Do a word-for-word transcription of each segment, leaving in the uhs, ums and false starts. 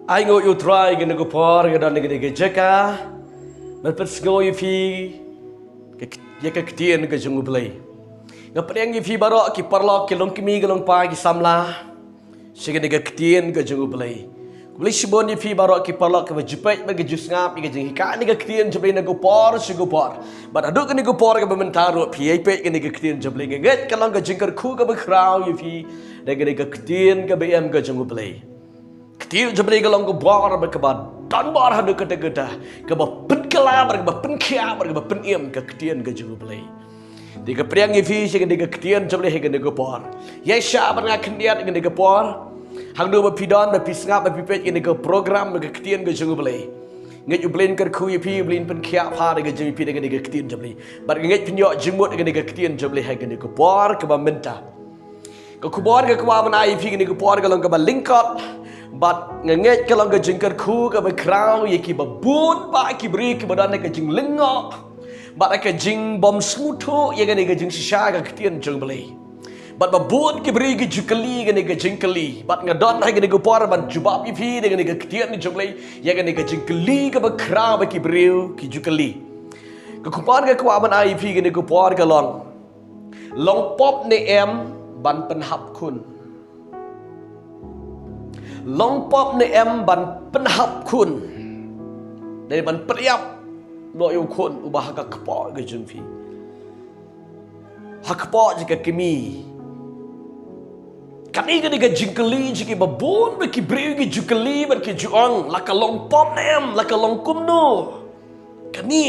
Ai nguh ïa U Trai, kane ka por nga don ha kane ka jaka ban pynsngew ïa phi ka, ïa ka ktien ka jong U Blei. Nga pdiang ïa phi baroh ki paralok, ki longkmie ki longpa, ki samla, sha kane ka ktien ka jong U Blei. Khublei shibun ïa phi baroh ki paralok kiba ju peit bad ki ju sngap ïa ka jinghikai kane ka ktien jong U Blei na ka por sha ka por. Bad haduh kane ka por kaba mynta ruh phi ïa peit kane ka ktien jong U Blei. Nga ngeit ka long ka jingkyrkhu kaba khraw ïa phi da kane ka ktien kaba im ka jong U Blei. Ktien jong U Blei ka long ka bor bad kaba don bor haduh katta katta, kaba pynkylla bad kaba pynkhiah bad kaba pynim ka ktien ka jong U Blei. Te nga pdiang ïa phi sha kane ka ktien jong U Blei ha kane ka por. Ïa shah bad nga khyndiat ha kane ka por. Hangno ba phi don, ba phi sngap, ba phi peit ïa kane ka program, ka ktien ka jong U Blei. Ngeit U Blei un kyrkhu ïa phi, U Blei un pynkhiah bha da ka jong ïa phi da kane ka ktien jong U Blei. Bad nga ngeit phin ïoh jingmut da kane ka ktien jong U Blei ha kane ka por kaba mynta. Ka khubor nga kwah ban ai ïa phi kane ka por ka long kaba lyngkot. Bad nga ngeit ka long ka jingkyrkhu kaba khraw ïa kiba bun bah ki briew kiba don ha ka jinglyngngoh bad ha ka jingbym sngewthuh ïa kane ka jingshisha ka ktien jong U Blei. Bad ba bun ki briew ki ju kylli kane ka jingkylli. Bad nga don ha kane ka por ban jubab ïa phi da kane ka ktien jong U Blei ïa kane ka jingkylli kaba khraw ba ki briew ki ju kylli. Ka khubor nga kwah ban ai ïa phi kane ka por ka long, long pop ne em ban pynhap khun? Long pop ne em ban pynhap khun? Dei ban pynïap noh ïa u khun uba ha ka kpoh ka jong phi, ha kpoh jong ka kmie. Kane ka dei ka jingkylli jong kiba bun bad ki briew ki ju kylli bad ki ju ong, la ka long pop ne em, la ka long kumno kane?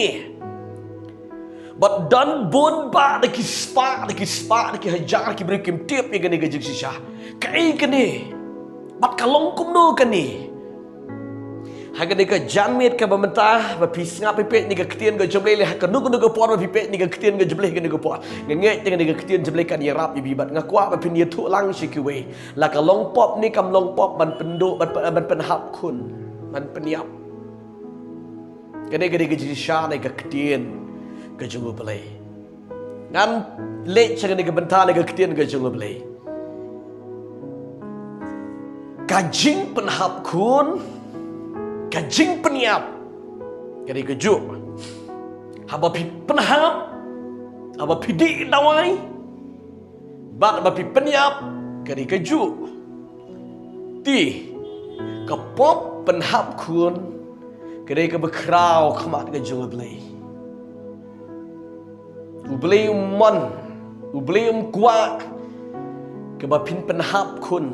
Bad don bun bah da ki spah, da ki spah, da ki hajar ki briew kim tip ïa kane ka jingshisha. Kaei kane? Bad ka long kumno kane? Ha kane ka janmiet kaba mynta ba phi sngap phi peit ïa kane ka ktien ka jong U Blei, lane ha kano kano ka por ba phi peit ïa kane ka ktien ka jong U Blei ha kane ka por, nga ngeit ïa kane ka ktien jong U Blei kan ïarap ïa phi bad nga kwah ba phin ïathuh lang sha kiwei. La ka long pop ne kam long pop ban pynduh, ban, ban pynhap khun, ban pynïap? Kane ka dei ka jingshisha na ka ktien ka jong U Blei. Ngan leit sha kane ka bynta na ka ktien ka jong U Blei. Ka jingpynhap khun, ka jingpynïap, ka dei kajuh. Haba phi pynhap, haba phi dih dawai, bad haba phi pynïap, ka dei kajuh. Te ka pop pynhap khun ka dei kaba khraw ha khmat ka jong U Blei. U Blei um mon, U Blei um kwah kaba phin pynhap khun,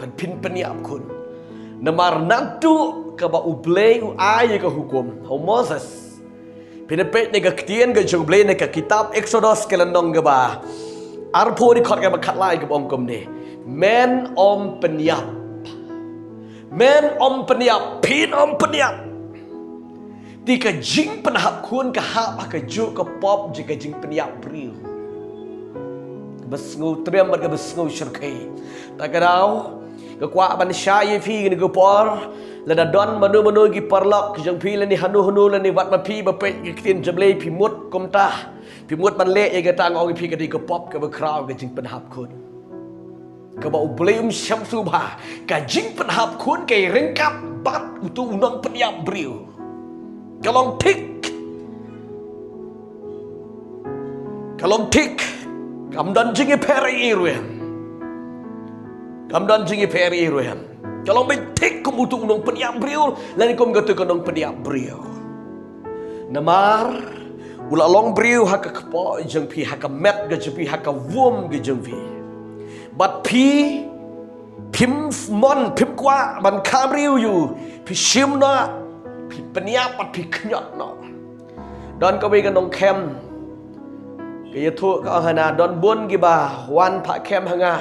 ban phin pynïap khun. Namar naduh kaba U Blei u ai ïa ka hukum ha u Moses, phin peit na ka ktien ka jong U Blei na ka kitab Eksodos ka lynnong kaba arphew, dkhot kaba khatlai, kaba ong kumne: Men ym pynïap. Men ym pynïap, phin ym pynïap. Te ka jingpynhap khun ka hap ha kajuh ka pop jong ka jingpynïap briew. Kaba sngewtriem bad kaba sngewshyrkhei. Ta ka daw nga kwah ban shai ïa phi kane ka por, lada don mano mano ki paralok ki jong phi lane hano hano lane wat ma phi ba peit ka ktien jong U Blei phi mut kumta, phi mut ban leh ïa kata, nga ong ïa phi ka dei ka pop kaba khraw, ka jingpynhap khun. Kaba U Blei um shym sngewbha. Ka jingpynhap khun ka ïaryngkat bad uto u nongpynïap briew. Ka long thik. Ka long thik. Kam don jingïapher ei ruh em. Kam don jingïapher ei ruh em. Ka long beit thik kum uto u nongpynïap briew lane kum kato ka nongpynïap briew. Namar u la long briew ha ka kpoh jong phi, ha ka met ka jong phi, ha ka wom ka jong phi. Bad phi, phim mon, phim kwah ban kha briew ïa u, phi shim noh, phi pynïap bad phi khñiot noh. Don kawei ka nongkhem ka ïathuh, ka ong hana, don bun kiba wan phah khem ha nga.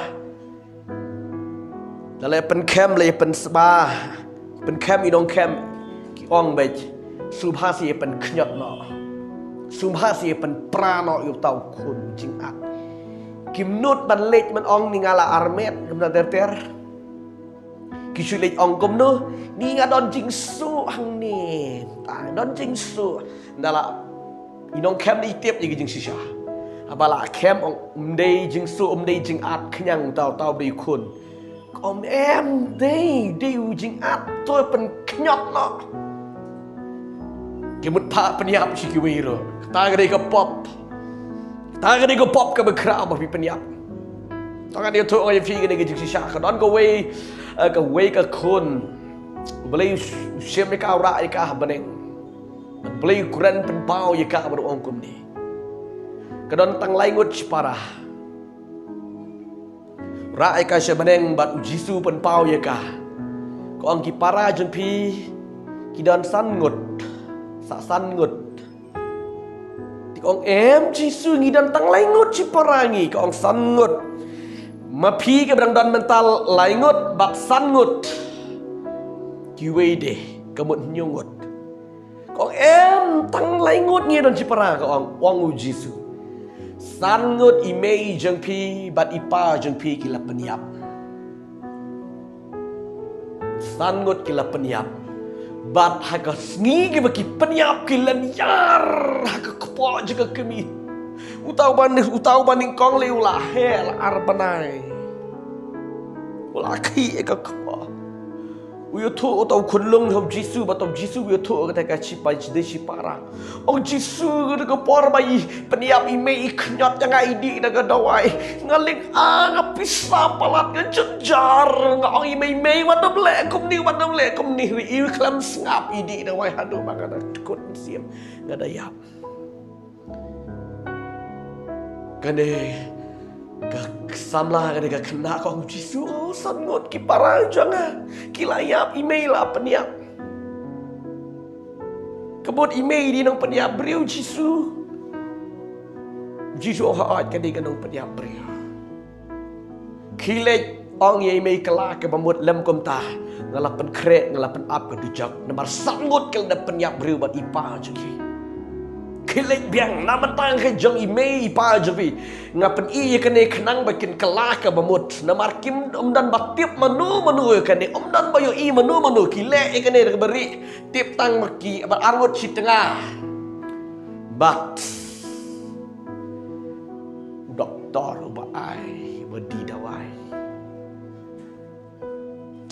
La leh pynkhem, la leh pynsba, pynkhem i nongkhem, ki ong beit, sngewbha sa ïa pynkhñiot noh, sngewbha sa ïa pynpra noh ïa uta u khun jingat. Kim nud ban leit ban ong ni nga la armet, kumta ter ter. Ki shu leit ong kumno, ni nga don jingsuh hangne, ta don jingsuh. Nda la i nongkhem dei tip ïa ki jingshisha. Haba la khem ong, ym dei jingsuh, ym dei jingat, khñiang, uta uta u dei khun. Ym em dei, dei u jingat to pynkñiot noh. Ki mut pha pynïap sha kiwei ruh. Kata ka dei ka pop. Kata ka dei ka pop kaba khraw ba phi pynïap. To ngan ïathuh ïa phi kane ka jingshisha. Ka don kawei, eh, kawei ka khun. Blei u shim ïa ka, u rah ïa ka ha bneng. Blei u kren pynpaw ïa ka bad u ong kumne. Ka don tang lai ngut shipara. Rah ïa ka sha bneng bad u Jisu pynpaw ïa ka. Ka ong ki para jong phi ki don san ngut. Sa san ngut. Te ka ong em Jisu, ngi don tang lai ngut shipara ngi. Ka ong san ngut. Ma phi kaba dang don mynta lai ngut bad san ngut. Kiwei de ka mut hynñiew ngut. Ka ong em tang lai ngut ngi don shipara, ka ong, ong u Jisu. San ngut i mei jong phi bad i pa jong phi ki la pynïap. San ngut ki la pynïap. Bad ha ka sngi kiba ki pynïap ki lynñiar ha ka kpoh jong ka kmie. Uta uba nyngkong lei u la heh, la ar bnai. U la khih ïa ka kpoh. U ïathuh uta u khunlung ha u Jisu, bad u Jisu u ïathuh kata ka shipai, shi dei shipara. Ong Jisu, ka dei ka por ba i pynïap i mei, i khñiot ïa nga, i dih da ka dawai. Nga lynga, nga pisa palat, nga jynjar, nga ong i mei, mei, wat nym leh kumne, wat nym leh kumne, i khlem sngap, i dih dawai haduh ba nga da kut mynsiem, nga da ïap. Kane ka samla, kane ka khynnah ka ong Jisu, oh, san ngut ki para jong nga ki la ïap, i mei la pynïap. Ka mut i mei dei nongpynïap briew Jisu. Jisu ong hooid ka dei ka nongpynïap briew. Khie leit ong ïa i mei, kylla kaba mut, lym kumta nga la pynkhreh, nga la pynap ka dujok. Namar san ngut ki la dep pynïap briew bad i pa jong ki. Khie leit biang, na bynta ka jong i mei i pa jong phi nga pyni ïa kane khnang ba kin kylla kaba mut. Namar kim, ym don ba tip mano mano ïa kane, ym don ba ïohi mano mano, ki leh ïa kane da kaba rieh. Tip tang ba ki, bad arngut shi tnga. Bad u doktor uba ai, uba dih dawai.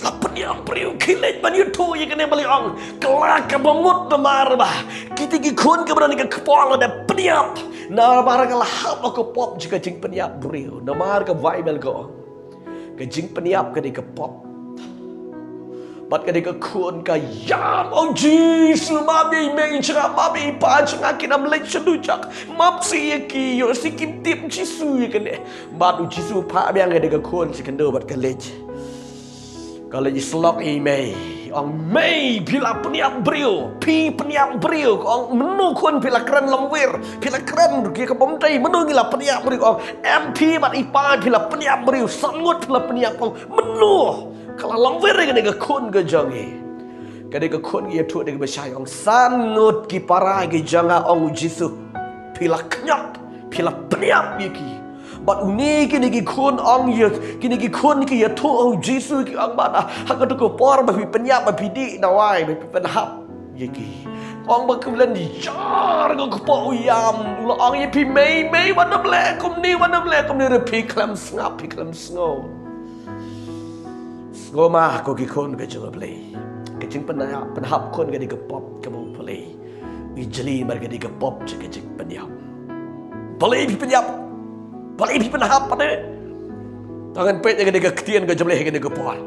La pynïap briew. Khie leit ban ïathuh ïa kane, ba la ong, kylla kaba mut, namar ba kita ki khun kiba don ha ka kpoh la dep pynïap. Namar ka la hap ha ka pop jong ka jingpynïap briew. Namar ka Baibl ka ong, ka jingpynïap ka dei ka pop. Bad ka dei ka khun ka ïam, oh Jisu, map ïa i mei jong nga, map ïa i pa jong nga, kin ym leit sha dujok. Map seh ïa ki, ïoh seh kim tip Jisu ïa kane. Bad u Jisu u phah biang ïa kane ka khun sha khyndew bad ka leit. Ka leit syllok ïa i mei. Ong, mei, phi la pynïap briew, phi pynïap briew. Ka ong, mano khun, phi la kren longwir, phi la kren ruh ïa kaba ym dei, mano ngi la pynïap briew. Ka ong, em, phi bad i pa phi la pynïap briew, san ngut phi la pynïap. Ka ong, mano? Ka la longwir ïa kane ka khun ka jong ngi. Kane ka khun ka ïathuh da kaba shai, ong, san ngut ki para ki jong nga, ong u Jisu, phi la khñiot, phi la pynïap ïa ki. Bad une, kine ki khun ong ïa, kine ki khun ki ïathuh ha u Jisu, ki ong, bad ha katu ka por ba phi pynïap, ba phi dih dawai, ba phi pynhap ïa ki, ong ba ki lynñiar ha ka kpoh, u ïam, u la ong ïa phi, mei, mei, wat nym leh kumne, wat nym leh kumne, hynrei phi khlem sngap, phi khlem sngew. Sngew ma ko ki khun ka jong U Blei. Ka jingpynhap, pynhap khun ka dei ka pop kaba U Blei u jli, namar ka dei ka pop jong ka jingpynïap. Balei phi pynïap? Balei phi pynhap pat de? To ngan peit ïa kane ka ktien ka jong U Blei ha kane ka por.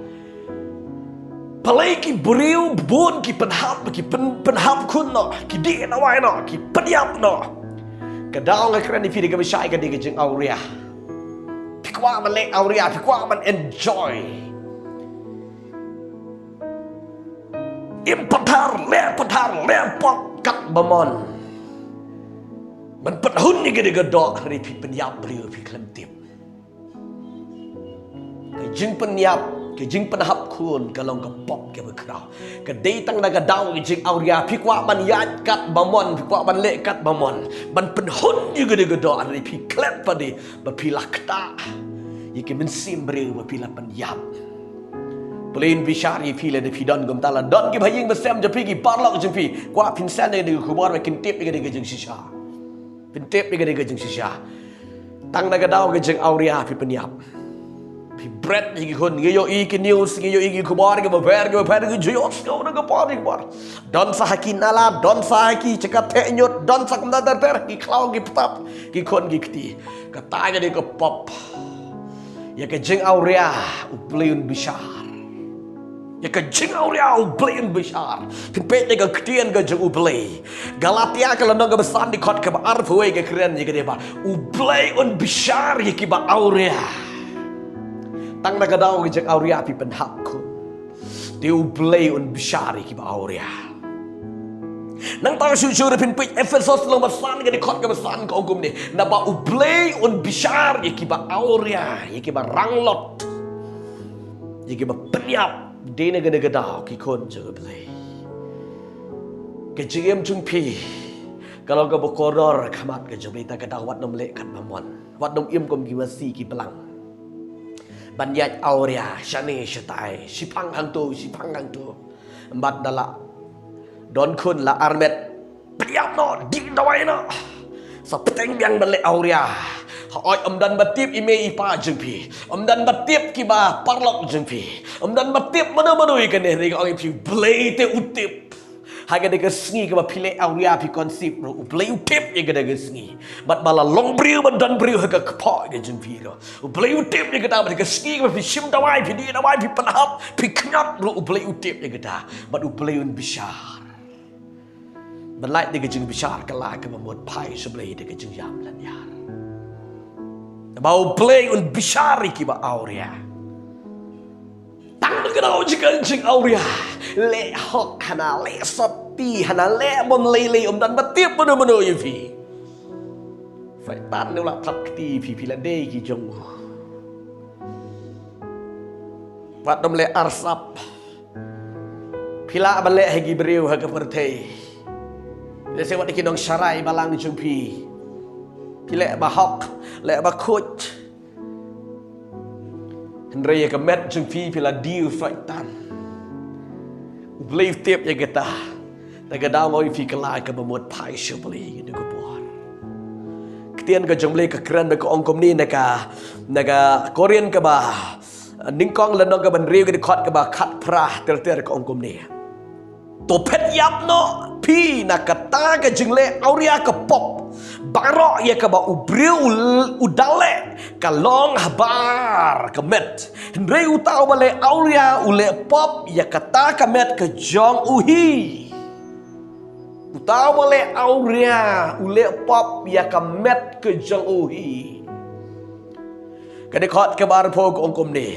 Balei ki briew bun ki pynhap, ki pyn, pynhap khun noh, ki dih dawai noh, ki pynïap noh? Ka daw nga kren ïa phi da kaba shai, ka dei ka jingawria. Phi kwah ban leh awria, phi kwah ban enjoy. Im pathar, leh pathar, leh pop kat ba mon. Ban pynhun ïa ka dei ka doh, hynrei phi pynïap briew phi khlem tip. Ka jingpynïap, ka jingpynhap khun ka long ka pop kaba khraw. Ka dei tang da ka daw ka jingawria, phi kwah ban ïaid kat ba mon, phi kwah ban leh kat ba mon. Ban pynhun ïa ka dei ka doh, hynrei phi klet pat de ba phi la ktah ïa ki mynsiem briew ba phi la pynïap. Pynlong bishar ïa phi lada phi don kumta, la don ki ba ha ïing ba sem jong phi, ki paralok jong phi, kwah phin send ïa ka dei ka khubor ba kin tip ïa ka dei ka jingshisha. Phin tip ïa ka dei ka jingshisha. Tang da ka daw ka jingawria phi pynïap. Phi Bret ïa ki khun, ngi ïohi ki news, ngi ïohi ki khubor kiba pher kiba pher, ngi ju ïohsngew na ka por ka por. Don sa ha ki nala, don sa ha ki jaka theh ñiut, don sa kumta ter ter, ki khlaw ki btap, ki khun ki kti. Kata ka dei ka pop. Ïa ka jingawria U Blei un bishar. Ïa ka jingawria U Blei un bishar. Phin peit na ka ktien ka jong U Blei. Galatia ka lynnong kaba san, dkhot kaba arphew wei ka kren ïa kane ba U Blei un bishar ïa kiba awria. Tang na ka daw ka jingawria phi pynhap khun, te U Blei un bishar ïa kiba awria. Nangta shuh shuh ruh phin peit Ephesos lynnong ba san ka dkhot kaba san, ka ong kumne: Naba U Blei un bishar ïa kiba awria, ïa kiba ranglot, ïa kiba pynïap, dei na kane ka daw ki khun jong U Blei. Ka jingim jong phi ka long kaba kordor ha khmat ka jong U Blei. Ta ka daw wat nym leh katba mon, wat nym im kum ki masi ki blang ban ïaid awria shane shatai, shiphang hangto shiphang hangto. Bad da la don khun la armet, pynïap noh, dih dawai noh. Sa bteng biang ban leh awria. Hooid, ym don ba tip i mei i pa jong phi, ym don ba tip kiba paralok jong phi, ym don ba tip mano mano ïa kane, hynrei nga ong ïa phi, U Blei te u tip. Ha kane ka sngi kaba phi leh awria, phi conceive ruh, U Blei u tip ïa kane ka sngi. Bad ba la long briew, ban don briew ha ka kpoh ka jong phi ruh, U Blei u tip ïa kata. Bad ha ka sngi kaba phi shim dawai, phi dih dawai, phi pynhap, phi khñiot ruh, U Blei u tip ïa kata. Bad U Blei un bishar. Ban lait da ka jingbishar kylla kaba mut phai sha U Blei da ka jingïam lynñiar. Naba U Blei un bishar ïa kiba awria. Tang na ka daw jong ka jingawria. Leh hok hana, leh sotti hana, leh bym lei lei, ym don ba tip mano mano ïa phi. Soitan u la thap kti ïa phi, phi la dei ki jong u. Wat nym leh arsap. Phi lah ban leh ha ki briew ha ka pyrthei. Lehse wat ki nongsharai balang jong phi. Phi leh ba hok, leh ba khuid. Hynrei ïa ka met jong phi, phi la die u Soitan. U Blei u tip ïa kata. Na ka daw nga ong ïa phi, kylla kaba mut phai sha U Blei ha kane ka por. Ka ktien ka jong U Blei ka kren bad ka ong kumne na ka, na ka Korinth kaba nyngkong, lynnong kaba hynriew, ka dkhot kaba khatphra ter ter, ka ong kumne: To phet ïap noh phi na kata ka jingleh awria ka pop baroh ïa kaba u briew u, u da leh, ka long habar ka met. Hynrei uta uba leh awria u leh pop ïa kata ka met ka jong u hi. Uta uba leh awria u leh pop ïa ka met ka jong u hi. Ka dkhot kaba arphew ka ong kumne: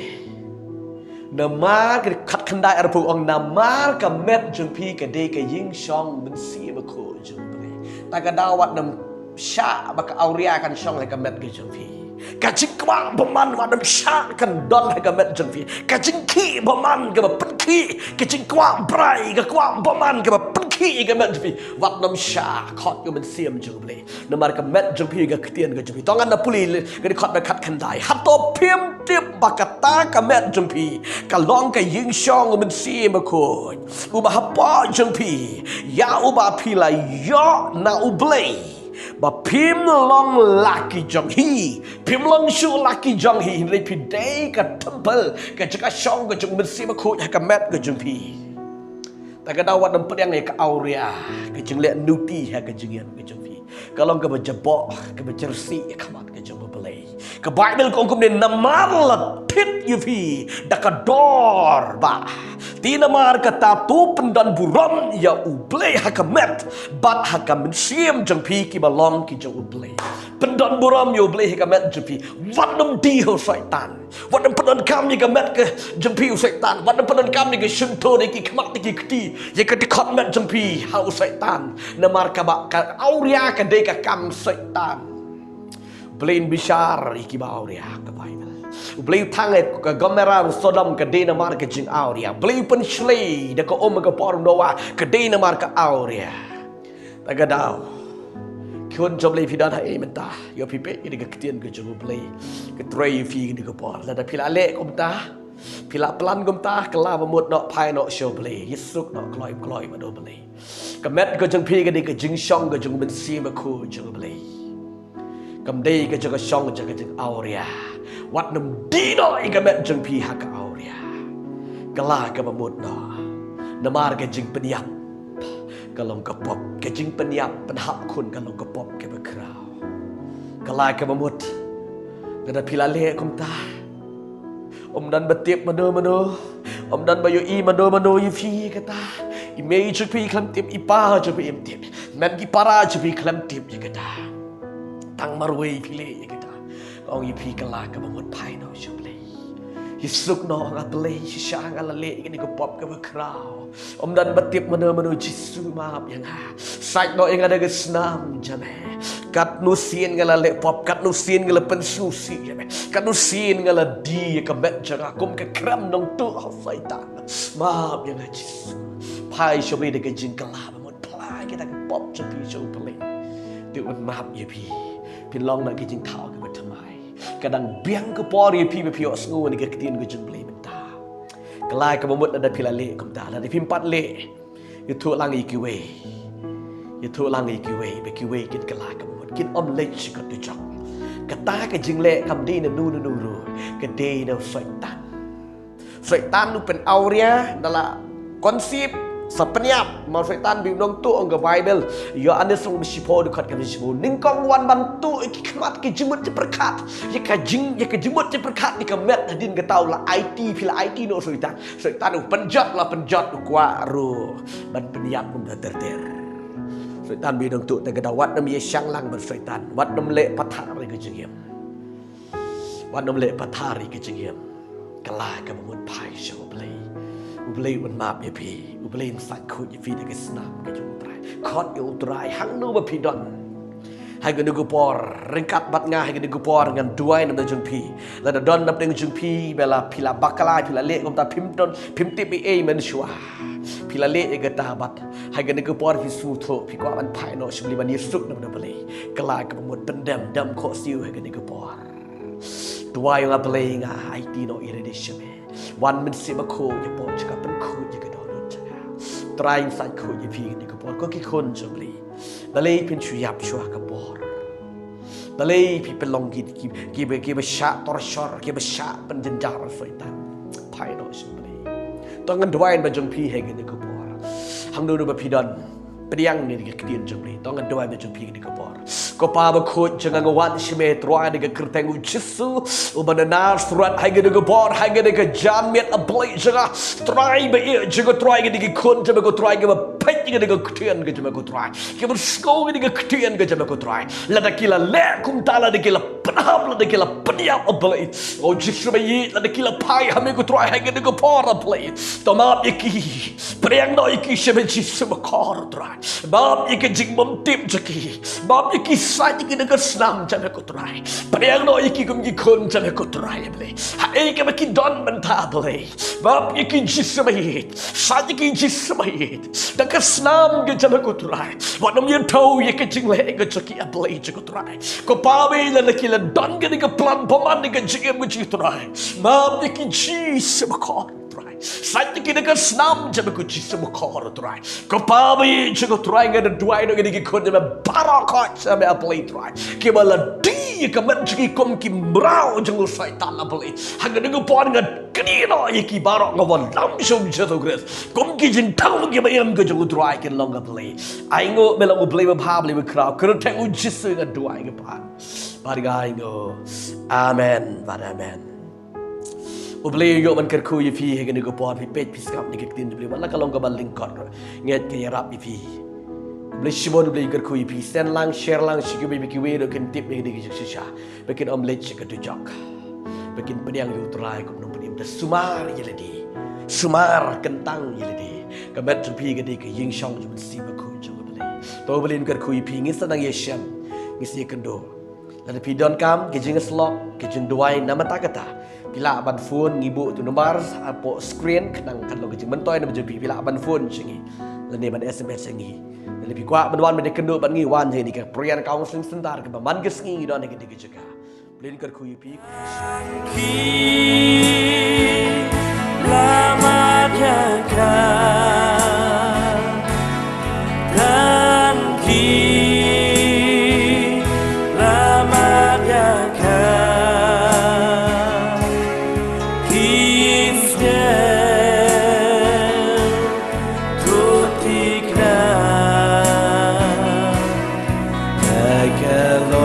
Namar, ka dkhot khyndai arphew ong, namar ka met jong phi ka dei ka ïingshong Mynsiem Bakhuid jong U Blei. Ta ka daw wat nym shah ba ka awria kan shong ha ka met ka jong phi. Ka jingkwah bymman wat nym shah kan don ha ka met jong phi. Ka jingkhih bymman kaba pynkhih, ka jingkwah brai, ka kwah bymman kaba pynkhih ïa ka met jong phi, wat nym shah khot ïa u Mynsiem jong U Blei. Namar ka met jong phi ka ktien ka jong phi. To ngan da pule ka dkhot ba khatkhyndai. Hato phim tip ba kata ka met jong phi ka long ka ïingshong u Mynsiem Bakhuid, uba hapoh jong phi, ïa uba phi la ïoh na U Blei, ba phim long la ki jong hi, phim long shuh la ki jong hi, hynrei phi dei ka temple, ka jaka shong ka jong u Mynsiem Bakhuid ha ka met ka jong phi. Ta ka daw wat nym pdiang ïa ka awria, ka jingleh nuti ha ka jingim ka jong phi. Ka long kaba jaboh, kaba jyrsieh ha khmat ka jong U Blei. Ka Baibl ka ong kumne: Namar la thied ïa phi da ka dor bah. Te namar kata to pyndonburom ïa U Blei ha ka met bad ha ka mynsiem jong phi kiba long ki jong U Blei. Pyndonburom ïa U Blei ha ka met jong phi. Wat nym die ha u Soitan. Wat nym pyndonkam ïa ka met ka jong phi u Soitan. Wat nym pyndonkam ïa ka shyntur, ïa ki khmat, ïa ki kti, ïa ka dkhot met jong phi ha u Soitan. Namar kaba ka awria ka dei ka kam Soitan. U Blei un bishar ïa kiba awria, ka Baibl. U Blei u thang ïa ka Gomorrah, u Sodom, ka dei namar ka jingawria. U Blei u pynshlei da ka um ha ka por u Noah, ka dei namar ka awria. Ta ka daw, khun jong U Blei, phi don haei mynta? Ïoh phi peit ïa ka ktien ka jong U Blei ka trei ïa phi ha kane ka por. Lada phi la leh kumta, phi la plan kumta, kylla ba mut noh, phai noh sha U Blei, ïasuk noh kloi kloi bad U Blei. Ka met ka jong phi ka dei ka jingshong ka jong u Mynsiem Bakhuid jong U Blei. Kam dei ka jong ka shong jong ka jingawria. Wat nym die noh ïa ka met jong phi ha ka awria. Kylla kaba mut noh. Namar ka jingpynïap ka long ka pop, ka jingpynïap pynhap khun ka long ka pop kaba khraw. Kylla kaba mut. Lada phi la leh kumta, ym don ba tip mano mano, ym don ba ïohi mano mano ïa phi ïa kata. I mei jong phi khlem tip, i pa jong phi im tip, men ki para jong phi khlem tip ïa kata. Tang marwei phi leh ïa kata. Ong ïa phi, kylla kaba mut, phai noh sha U Blei. Ïasuk noh, nga Blei, shisha nga la leh ïa kane ka pop kaba khraw. Ym don ba tip mano mano, Jisu map ïa nga. Sait noh ïa nga da ka snam jong me. Katno sien nga la leh pop, katno sien nga la pynsngewsih ïa me, katno sien nga la die ïa ka met jong nga kum ka krem nongtuh ha u Soitan. Map ïa nga Jisu. Phai sha U Blei da ka jingkylla ba mut, phla ïa kata ka pop jong phi sha U Blei. Te un map ïa phi. Phin long na ka jingthaw kaba thymmai. Ka dang biang ka por ïa phi ba phi ïohsngew ïa ka ktien ka jong U Blei mynta. Kylla kaba mut, lada phi la leh kumta, lada phim pat leh, ïathuh lang ïa kiwei. Ïathuh lang ïa kiwei ba kiwei kin kylla kaba mut, kin ym leit sha ka dujok. Kata ka jingleh kam dei na uno uno ruh, ka dei na u Soitan. Soitan u pynawria na la conceive, sa pynïap. Ma u Soitan ba u nongtuh, ong ka Baibl, Ïoannis lynnong ba shiphew, dkhot kaba shiphew, nyngkong u wan ban tuh ïa ki khmat, ki jingmut jingpyrkhat, ïa ka jing, ïa ka jingmut jingpyrkhat, ïa ka met. Hadien kata u la aiti, phi la aiti noh u Soitan. Soitan u pynjot, la pynjot, u kwah ruh ban pynïap kumta ter ter. Soitan ba u nongtuh, te ka daw wat nym ïashang lang bad u Soitan, wat nym leh pathar ïa ka jingim. Wat nym leh pathar ïa ka jingim. Kylla kaba mut, phai sha U Blei. U Blei un map ïa phi. U Blei un sait khuid ïa phi da ka snam ka jong U Trai. Khot ïa U Trai hangno ba phi don. Ha kane ka por, ryngkat bad nga ha kane ka por, ngan duwai na bynta jong phi. Lada don na bynta jong phi ba la, phi la bakla, phi la leh kumta, phim don, phim tip ei ei mynshuwa. Phi la leh ïa kata bad ha kane ka por phi sngewthuh, phi kwah ban phai noh sha U Blei, ban ïasuk na bynta U Blei. Kylla kaba mut, pyndem, dem khohsiew ha kane ka por. Duwai, nga Blei, nga aiti noh ïa lade sha me. Wan Mynsiem Bakhuid, ïa pynjah, pynkhuid ïa ka dohnud jong nga. Trai, sait khuid ïa phi ha kane ka por, ko ki khun jong U Blei. Balei phin shu ïap shuwa ka por? Balei phi pynlong ki, ki, ki, ki, kiba shah torshor, kiba shah pynjynjar u Soitan? Phai noh sha U Blei. To ngan duwai na bynta jong phi ha kane ka por. Hangno hangno ba phi don, pdiang ïa kane ka ktien jong U Blei. To ngan duwai na bynta jong phi ha kane ka por. Ko Pa bakhuid jong nga, nga wan sha me Trai da ka kyrteng u Jisu uba na Nasareth, ha kane ka por, ha kane ka janmiet, A Blei jong nga. Trai baieit jong nga, Trai, kine ki khun jong me ko Trai, kiba peit ïa kane ka ktien ka jong me ko Trai, kiba sngew ïa kane ka ktien ka jong me ko Trai, lada ki la leh kumta, lada ki la pynhap, lada ki la pynïap, A Blei. O Jisu baieit, lada ki la phai ha me ko Trai ha kane ka por, A Blei, to map ïa ki. Pdiang noh ïa ki sha me Jisu bakhuid, Trai. Map ïa ka jingbymtip jong ki. Map ïa ki, sait ïa ki da ka snam jong me ko Trai. Pdiang noh ïa ki kum ki khun jong me ko Trai, A Blei. Haei kaba ki don mynta, A Blei, map ïa ki Jisu baieit. Sait ïa ki Jisu baieit da ka snam ka jong me ko Trai. Wat nym ïathew ïa ka jingleh ka jong ki, A Blei jong nga ko Trai. Ko Pa baieit, lada ki la don kane ka plan bymman ha ka jingim ka jong ki Trai, map ïa ki Jisu bakhuid, Trai. Sait ïa ki da ka snam jong me ko Jisu bakhuid, Trai. Ko Pa baieit jong nga ko Trai, nga da duwai na kine ki khun jong me baroh, ko Jisu me, A Blei Trai, kiba la die ïa ka met jong ki kum ki mraw jong u Soitan, A Blei. Ha kane ka por nga knieh noh ïa ki baroh, nga wallam sha u Jisu Khrist kum ki jingthaw kiba im ka jong u Trai, kin long, A Blei. Ainguh, me long U Blei babha, Blei bakhraw. Kyrteng u Jisu nga duwai, ko Pa. Bad nga ainguh. Amen bad amen. U Blei u ïoh ban kyrkhu ïa phi ha kane ka por, phi peit phi sngap ïa ka ktien U Blei, wat la ka long kaba lyngkot, ngeit ka ïarap ïa phi. U Blei shibun, U Blei u kyrkhu ïa phi. Send lang, share lang sha kiwei pa kiwei ruh kin tip ïa kane ka jingshisha, ba kin ym leit sha ka dujok, ba kin pdiang ïa u Trai kum u nongpynim. Te sumar ïa lade, sumar kyntang ïa lade. Ka met jong phi ka dei ka ïingshong jong U Mynsiem Bakhuid jong U Blei. To U Blei un kyrkhu ïa phi. Ngin sa nang ïashem, ngin sa ïakynduh. Lada phi donkam ka jingïasyllok, ka jingduwai, namar kata, phi lah ban phone, ngi buh tu number hapoh screen, khnang kan long ka jingmyntoi na bynta jong phi. Phi lah ban phone sha ngi, lane ban S M S sha ngi. Lada phi kwah ban wan ban ïakynduh bad ngi, wan sha ngi, ka Prayer Counseling Center kaba man ka sngi ngi don ha kane ka jaka. U Blei un kyrkhu ïa phi. Ki la mad ïa ka, dan ki la mad ïa ka. Kyrkhu